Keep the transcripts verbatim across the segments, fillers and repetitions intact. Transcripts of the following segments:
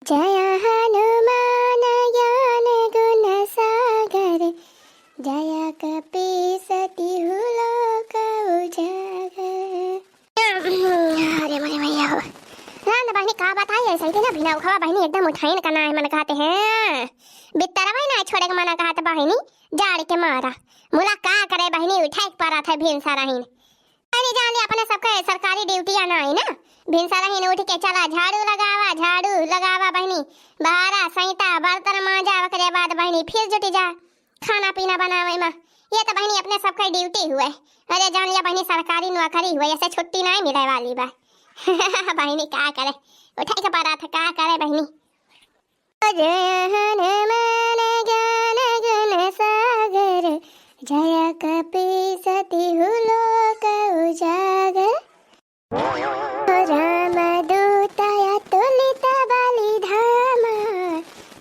जय हनुमान ज्ञान गुण सागर, जय कपीस तिहु लोक उजागर। अरे मोरे मैया हो। राम बहिनी का बताई, ऐसे ही ना भिनौखवा बहिनी एकदम उठाइन का नाहीं मन कहत है। बित्तरवा ही ना छोड़े के मन कहत बहिनी, जाड़ के मारा। मुला का करे बहिनी, उठाए के परत है भिनसरहिन। अरे जान ले अपने सबके सरकारी ड्यूटिया नाहीं ना, भिनसरहिन उठ के चला झाड़ू लगावा, झाड़ू लगावा बहिनी, बहारा सैता बर्तन मांजा, ओकरे बाद बहिनी फिर जुटी जा खाना पीना बनावे मा। ये तो बहिनी अपने सबके ड्यूटी हुए। अरे जान लिया बहिनी सरकारी नौकरी हुए, ऐसे छुट्टी नाहीं मिले वाली बा। बहिनी का करे, उठाए के परत है, का करे बहिनी। जय हनुमान ज्ञान गुण सागर, जय कपीस तिहु लोक उजागर। रामदूत अतुलित बलि धामा,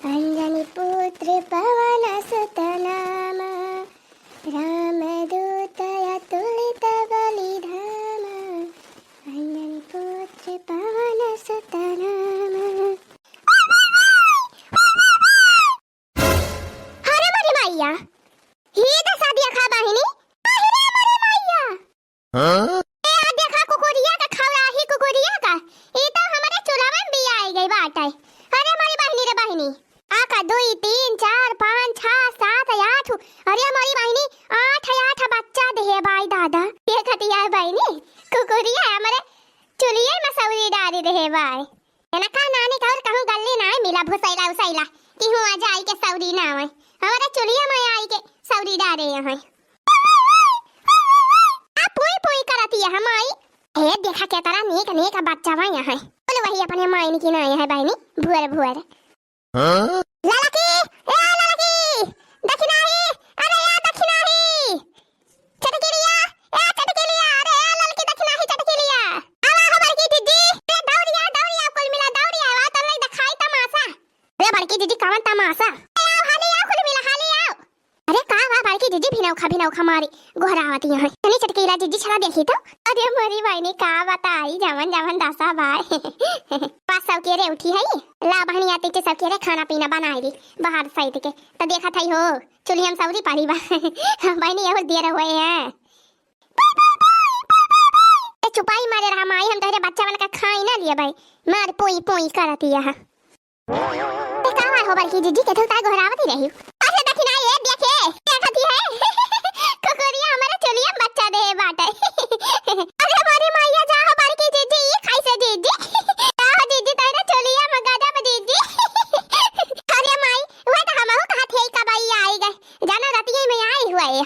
अंजनी पुत्र पवन सुत नामा। रामदूत अतुलित बलि धामा, अंजनी पुत्र पवन सुत नामा। अरे मोरी मैया, ही दसा देखा बहिनी। अरे मोरी मैया। हाँ? ए, आ देखा कुकुरिया का, खौराही कुकुरिया का। ई तो हमरे चुलवा में भी आई गई बाटे। अरे मोरी बहिनी रे बहिनी। आ का दुई, तीन, चार, पाँच, छह, सात, आठ। अरे मोरी बहिनी, आठ, आठ बच्चा देहे बाई दादा। देखतिया बहिनी, कुकुरिया हमरे चुलिये में सौरी डारी देहे बाई। एनका नानी का और कहूँ गल्ली नाहीं मिला भुसैला उसैला कि हुआँ जाई के सौरी ना आवे। हमरे चुलिया में आई के सौरी डारे यहाँ। आ पोई पोई करत यह माई। ए देखा के तरह नीक नीक बच्चा बा यहाँ। बोल वही अपने माइन की ना यहाँ बहिनी भुअर भुअर। हाँ? ललकी, ए ललकी, दखिनाही, अरे ए दखिनाही। चटकिलिया, ए चटकिलिया, अरे ए ललकी दखिनाही चटकिलिया। आवा हो बड़की जिज्जी, ए दौड़िया, दौड़िया, कुल मिला दौड़िया, आवा तोरे देखाई तमाशा। अरे बड़की जिज्जी कवन तमाशा? ए आओ हाली आओ कुल मिला हाली आओ। अरे का बा बड़की जिज्जी भिनौखा भिनौखा मारी गोहरावती यहाँ। तनी चटकीला जिज्जी छला देखी तो। अरे मोरी बहिनी का बताई जवन जवन दसा बाय। पाँच सौ के रे उठी है। ला बहनी आती के सब के रे खाना पीना बनाई ली बाहर साइड के। तो देखत है हो चुलिया में सौरी पारी बा। बहनी यहू दिए रहो है। ए चुपाई मारे रहा माई हम तोहरे बच्चा वाला का खाई ना लिए भाई। मार पोई पोई करती यहाँ। ए, का बात हो बड़की जिज्जी, के धुलता गोहरावती रही? अरे दखिना ये देखे, देखती है। कुकुरिया हमारे चुलिया में बच्चा दे बाटे। अरे मोरी मैया जा हो बड़की जिज्जी, ई खाई से जिज्जी। जा हो जिज्जी, तेरे चुलिया में गजब जिज्जी। अरे माई, वह तो हमहू कहा थे कब आई आई गए। जानो रतिये में आई हुआ है।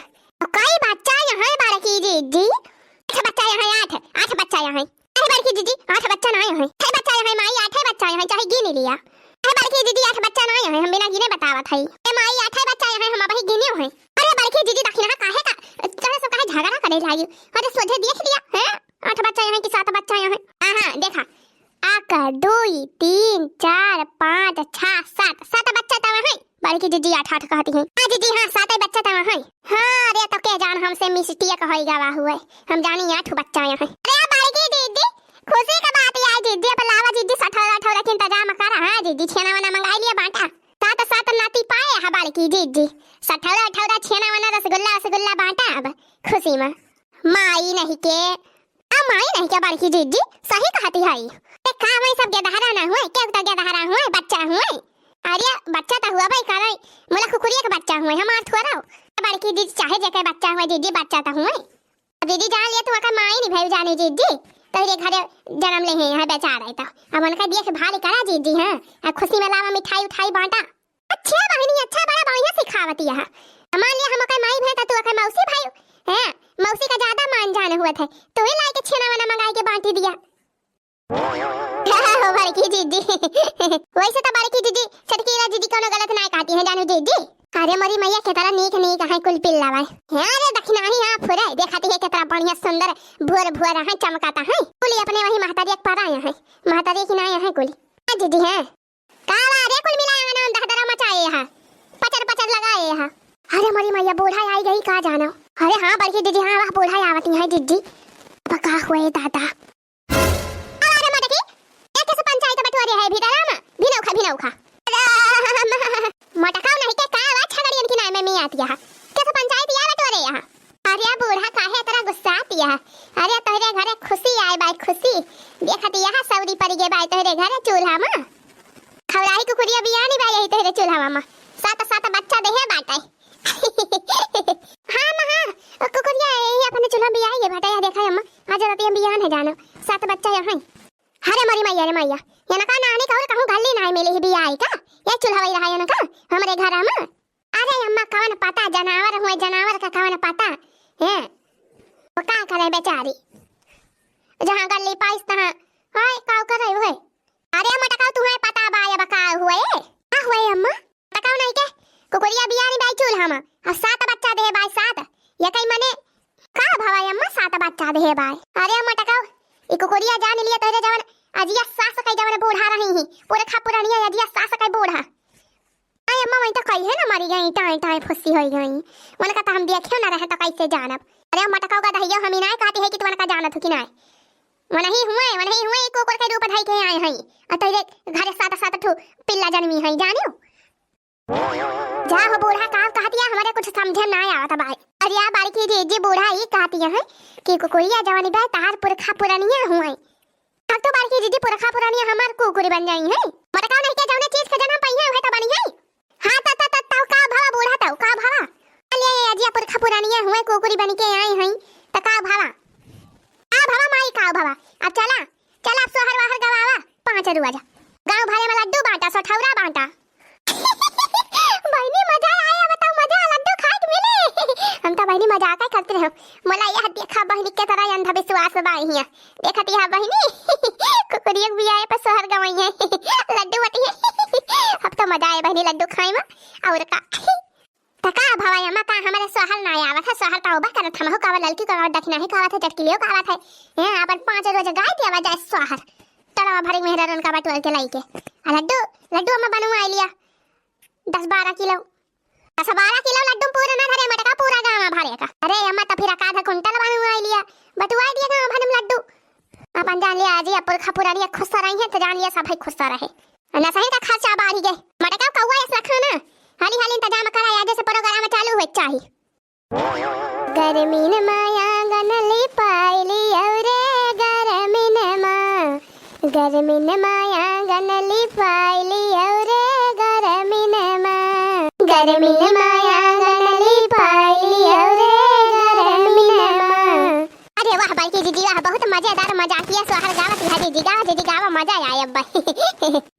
कई बच्चा यहाँ बड़की जिज्जी? आठ बच्चा यहाँ, आठ, आठ बच्चा यहाँ। अरे बड़की जिज्जी, आठ बच्चा ना आए हैं। छह बच्चा आए हैं माई, आठे बच्चा आए हैं, चाहे गिन लिया। अरे बड़की जिज्जी, आठ बच्चा ना आए हैं, हम बिना गिने बतावत हई। ए माई, आठे बच्चा आए हैं, हम अबही गिने हैं। अरे बड़की जिज्जी, दखिना काहे का, काहे सब काहे झगड़ा करे लागी? अरे सोझे देख लिया, हैं? आठ बच्चा आए हैं कि सात बच्चा आए हैं? हाँ, हाँ, देखा। आका, दुई, तीन, चार, पाँच, छह, सात, सात बच्चा तवा है। बड़की जिज्जी आठ आठ कहती हैं। हाँ जिज्जी, हाँ, सात बच्चा तवा है। हाँ, अरे तो के जान हमसे mistake होई गवा हुए। हम जानी आठ बच्चा यहाँ है। अरे बड़की जिज्जी, खुशी का बात है जिज्जी, अब लावा जिज्जी, सठौरा अठौरा के इंतजाम करा। हाँ जिज्जी, छेना वना मंगाई लिया बांटा। सात सात नाती पाए है बड़की जिज्जी। सठौरा अठौरा छेना वना रसगुल्ला वसगुल्ला बांटा अब खुशी में। माई नहीं के आ माई नहीं क्या बड़की जिज्जी, सही कहती है। ते का वही सब गेदहरा ना हुए, केहू तो गेदहरा हुए, बच्चा हुए। अरे बच्चा तो हुआ भाई करे, मुला कुकुरिया के बच्चा हुए, हमार थोड़ा हो। बड़की जिज्जी चाहे जेके बच्चा हुए, जिज्जी बच्चा तो हुए। जिज्जी जान लिया तू ओकर माई नहीं भई जाने जिज्जी, तोहरे घरे जन्म ले हैं यहाँ बेचारा तो। अब उनका देख भाल करा जिज्जी, हाँ, अब खुशी में लावा मिठाई उठाई बांटा। अच्छा बहिनी, अच्छा, बड़ा बढ़िया सिखावती है। मान लिया हम ओकर माई भई त तू ओकर मौसी भई, हैं? मौसी का ज्यादा मान जान हुआ थे, तू ही लाई के छेना वना मंगाई के बांटी दिया। हो बड़की जिज्जी। वैसे तो बड़की जिज्जी, छोटकी ला जिज्जी कोनो गलत ना कहती है जानू जिज्जी। अरे मोरी मैया केतरा नीक नीक है कुल पिल्ला भाई। हैं रे दखिनाही हाँ फुरे, देखाती है केतरा बढ़िया सुंदर भोर भोर है चमकाता है। कुल अपने वही महतारी एक पर आया है, महतारी की ना आया है कुल। हाँ जिज्जी हैं। का बा रे कुल मिलाए हैं नाम दहदरा मचाए हा, पचर पचर लगाए हा। अरे मोरी मैया बूढ़ा आई गई का जानो। अरे हाँ बड़की जिज्जी हाँ वह बूढ़ा आवती है जिज्जी। अब का हुए दादा। अरे मटकी, एक से पंचायत बटोरे है भीतर आमा। भिनऊ खा, भिनऊ खा। अरे, मोटकाऊ नहीं के का बा, छगड़ियन की नाई में मियाँ तिया है। कैसे पंचायत या बटोरे यहाँ? अरे बूढ़ा, काहे इतना गुस्सा तिया है? अरे तोहरे घरे खुशी आए बाय, खुशी। देखत यहाँ सौरी पड़ी गे बाय तोहरे घरे चूल्हा मा। खौराही कुकुरिया बियानी बाय यही तोहरे चूल्हा मा। सात सात बच्चा देहे बाटे। हाँ अम्मा, हाँ, ओ कुकुरिया यही अपने चूल्हा बियाई है बाटे, या देखा अम्मा, आज रात हम बियान है जानो, सात बच्चा यहाँ। अरे मोरी मैया रे मैया, इनका नानी का और कहूँ गली नाई मिली ही बियाई का, ये चूल्हा वही रहा इनका, हमरे घर मा। अरे अम्मा, कवन पता, जनावर हुए, जनावर का कवन पता, हैं? वो का करे बेचारी, जहाँ गली पाइस तहाँ, हाय, काव करे हुए? अरे मोटकाऊ, तुम्हें पता बा अब का हुए? का हुए अम्मा? मोटकाऊ नहीं के, कुकुरिया बियानी बाई चूल्हा मा, और सात बच्चा दे बाई, सात। ये कई मने का भवा अम्मा, सात बच्चा दे बाई? अरे मोटकाऊ, ई कुकुरिया जान लिया तोहरे जवन अजिया सास कई जवन बूढ़ा रही ही, पुरखा पुरनिया अजिया सास कई बूढ़ा। आई अम्मा, वही तो कही है ना, मरी गई, टाई टाई फुस्सी होई गई। उनका तो हम देखे ना रहे तो कैसे जानब? अरे मोटकाऊ का दहिया, हम ही ना कहती है कि तू उनका जानत हो कि ना। वो नहीं हुए, वो नहीं हुए, कुकुर के रूप धई के आए हैं। और तेरे घरे सात सात ठो पिल्ला जन्मी है, जानियो। जा हो बूढ़ा, का कहतिया, हमरे कुछ समझे ना आवत बाय। अरे या बड़की जीजी, बूढ़ा ई कहतिया है कि कुकुरिया जवानी बाय, तार पुरखा पुरनिया हुए। अब तो बड़की जीजी पुरखा पुरनिया हमार कुकुरी बन जाई है। मोटकाऊ नहीं के जौने चीज के जन्म पाई है, वह तो बनी है। हाँ, त, त, त, तौ का भवा बूढ़ा, तौ का भवा? अले, अजिया पुरखा पुरानिया हुए कुकुरी बन के आई हई, त का भवा? का भवा माई, का भवा? अब चला, चला, अब सोहर वाहर गवावा, पाँच रुआ जा। गाँव भरे मा लड्डू बाँटा, सठौरा बाँटा। बहिनी, मजा आए, अब बताओ, मजा, लड्डू खाए के मिले। हम तो बहिनी मजाक करते रहे। मोला यह देखा बहिनी के तरह अंधविश्वास बा हियाँ। देखत यह बहिनी, कुकुरिया के बियाहे पर सोहर गवाई है। लड्डू बटी है। अब तो मजा आए बहिनी लड्डू खाए मा। और का? त का भवा अम्मा, का हमरे सोहर ना आवत है? सोहर तो उबा करत, हमहू कावा ललकी कावा दखिनाही कावा थे, चटकिलियो कावा थे। हैं, अपन पाँच रोज गाय दिया जाए सोहर। तड़वा भरे मेहरा रन का बटोर के लाई के। आ लड्डू, लड्डू अम्मा बनवाई लिया। दस बारह किलो। दस बारह किलो लड्डू पूरा ना धरे मोटका, पूरा गाँव भरे का। अरे अम्मा, तो फिर आधा कुंटल बनवाई लिया, बटुआई दिया गाँव भर में लड्डू। अपन जान लिया, आज ही पुरखा पुरानिया खुश रही है, तो जान लिया सब है खुश रहे। ना सही का खर्चा बाढ़ी गए। मोटका कौआ ऐसा खाना, हाली हाली इंतजाम करा, आज से प्रोग्राम चालू हुए चाही। गर्मीन माया गन लिपाइली औरे गर्मीन मा। गर्मीन माया गन लिपाइली औरे गर्मीन मा। गर्मीन माया गन लिपाइली औरे गर्मीन मा। अरे वाह बड़की जीजी वाह, बहुत मजेदार मजाकिया सोहर गावत है जीजी, गावा जीजी गावा, मजा आए अब।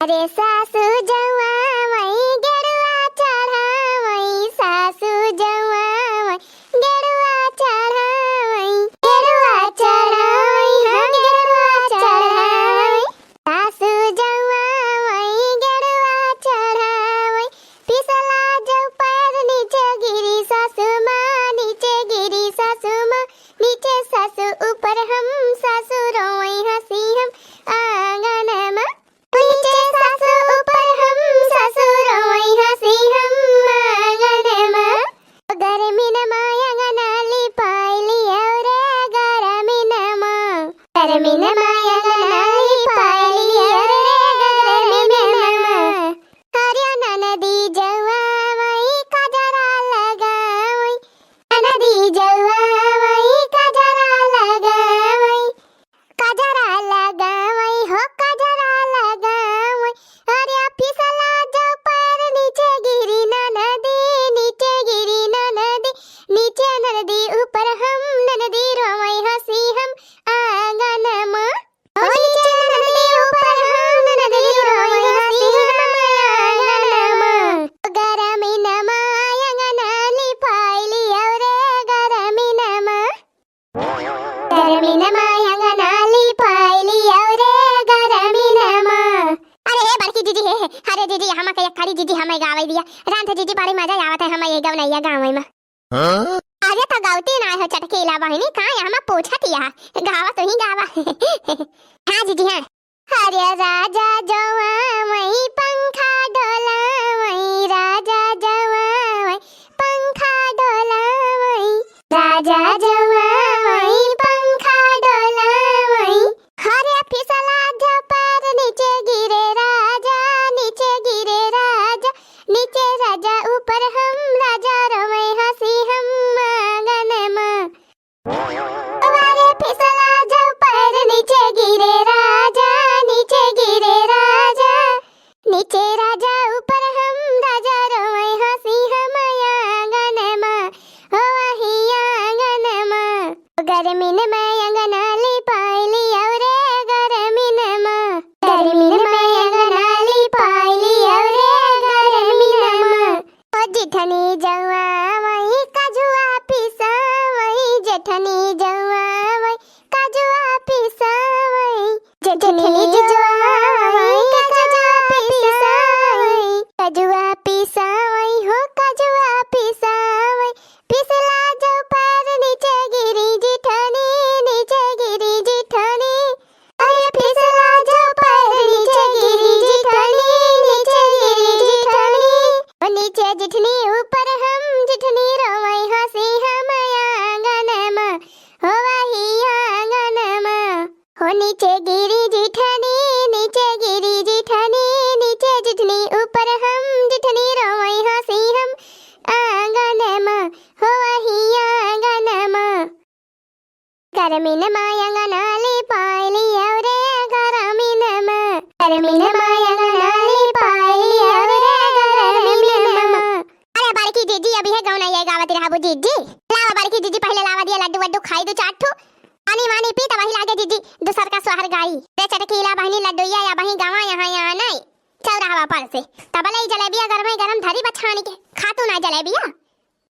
अरे सासू जवावई गेरुआ चढ़ावई, सासू जवावई गेरुआ चढ़ावई, गेरुआ चढ़ावई, हम गेरुआ चढ़ावई। सासू जवावई गेरुआ चढ़ावई, फिसला जौ पैर नीचे गिरी सासू माँ, नीचे गिरी सासू माँ, नीचे सासू ऊपर हम, सासू रोवई हँसी हम आँगन मा। नीचे सासू ऊपर हम, सासू रोवई हँसी हम आँगन मा। गर्मीन माया गन लिपाइली औरे गर्मीन मा। गर्मीन माया गन लिपाइली औरे गर्मीन मा। अरे ननदी जवावई काजरा लगावई, ननदी जवावई काजरा लगावई, काजरा लगावई हो काजरा लगावई। अरे फिसला जौ पैर नीचे गिरी ननदी, नीचे गिरी ननदी, नीचे ननदी ऊपर हम, ननदी रोवई हँसी हम आँगन मा। ओ नीचे ननदी ऊपर हम, ननदी रोई हँसी हम आँगन मा। गर्मीन माया गन लिपाइली औरे गर्मीन मा। गर्मीन माया गन लिपाइली औरे गर्मीन मा। अरे हे बड़की जीजी हे, हे, अरे जीजी, हमका एक खड़ी जीजी हमें गावे दिया। रांध जीजी, बड़ी मजा आवत है हमें ये गवनैया गावे मा। हाँ? अरे तो गवती ना हो चटकीला बहिनी, का यहाँ मा पूछत या? गावा तो ही गावा। हाँ जीजी, हाँ। अरे राजा जवावई पंखा डोलावई, राजा जवावई पंखा डोलावई, राजा जवावई पंखा डोलावई। अरे फिसला जौ पैर नीचे गिरे राजा, नीचे राजा ऊपर हम, राजा रोवै हँसी हम आँगन मा, हो वही आँगन मा। गरमिन मा अँगना लिपाइली औरे गरमिन मा, गरमिन मा अँगना लिपाइली औरे गरमिन मा। ओ जिठनी जौआ वही कजुआ पिसावै, जेठनी जौआ वही कजुआ पिसावै, जेठनी जौआ वही कजुआ पिसावै, कजुआ पिसावै हो कजुआ पिसावै। पिसला जौ पैर नीचे गिरी जिठनी, नीचे गिरी जिठनी। अरे पिसला जौ पैर नीचे गिरी जिठनी, नीचे गिरी जिठनी। ओ नीचे जिठनी ऊपर हम, जिठनी रोवै हँसी हम आँगन मा, हो वही आँगन मा। हो नीचे गिरी जिठनी, नीचे गिरी जिठनी, नीचे जिठनी ऊपर हम, जिठनी रोवै हँसी हम आँगन मा, हो वही आँगन मा। गरमिन मा अँगना लिपाइली औरे गरमिन मा, गरमिन मा अँगना लिपाइली औरे गरमिन मा। अरे बड़की जिज्जी, अबही गौनैया गावत रहबू जिज्जी। लावा बड़की जिज्जी, पहिले लावा दिया लड्डू वड्डू खाई दू चार ठू। पानी वानी पी तब वही लागे जिज्जी दूसर का सोहर गाई। रे चटकीला बहिनी लड्डुइया अबही गावा यहाँ यहाँ नहीं। चौराहवा पर से। तबले ई जलेबिया गरमै गरम धरी बा छानी के। खा तू ना जलेबिया।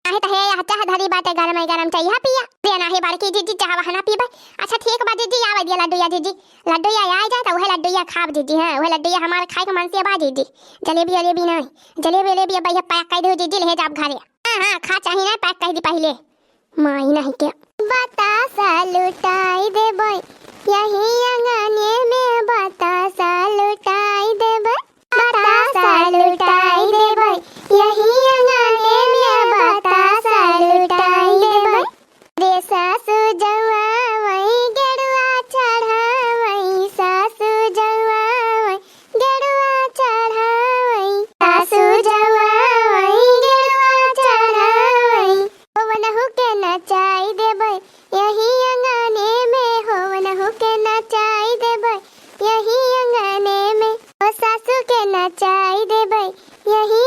नाहीं त हे यह चाह धरी बाटे गरमै गरम चइहा पिया। दे नाहीं बड़की जिज्जी चाह वह ना पीबै। अच्छा ठीक बा जिज्जी, आवे दिया लड्डुइया जिज्जी। लड्डुइया आइ जाए त उहे लड्डुइया खाब जिज्जी, हाँ, उहे लड्डुइया हमार खाए के मन से बा जिज्जी। जलेबी वलेबी नाहीं। जलेबी वलेबी अब भैया pack कइ देउ जिज्जी, लेहे जाब घरे। हाँ, हाँ, खा चाही ना, pack कइ दी पहिले। माई नाहीं के। बतासा लुटाई देबै, यही अँगने में बतासा लुटाई देबै। बतासा लुटाई देबै, यही अँगने में बतासा लुटाई देबै। रे सासु जौआ वही गेरुआ चढ़ावै, सासु जौआ वही गेरुआ चढ़ावै, सासु जौआ वही गेरुआ चढ़ावै। होवनहु के नचाई देबै, यही अँगने में, होवनहु के नचाई देबै, यही अँगने में। ओ सासु के नचाई देबै, यही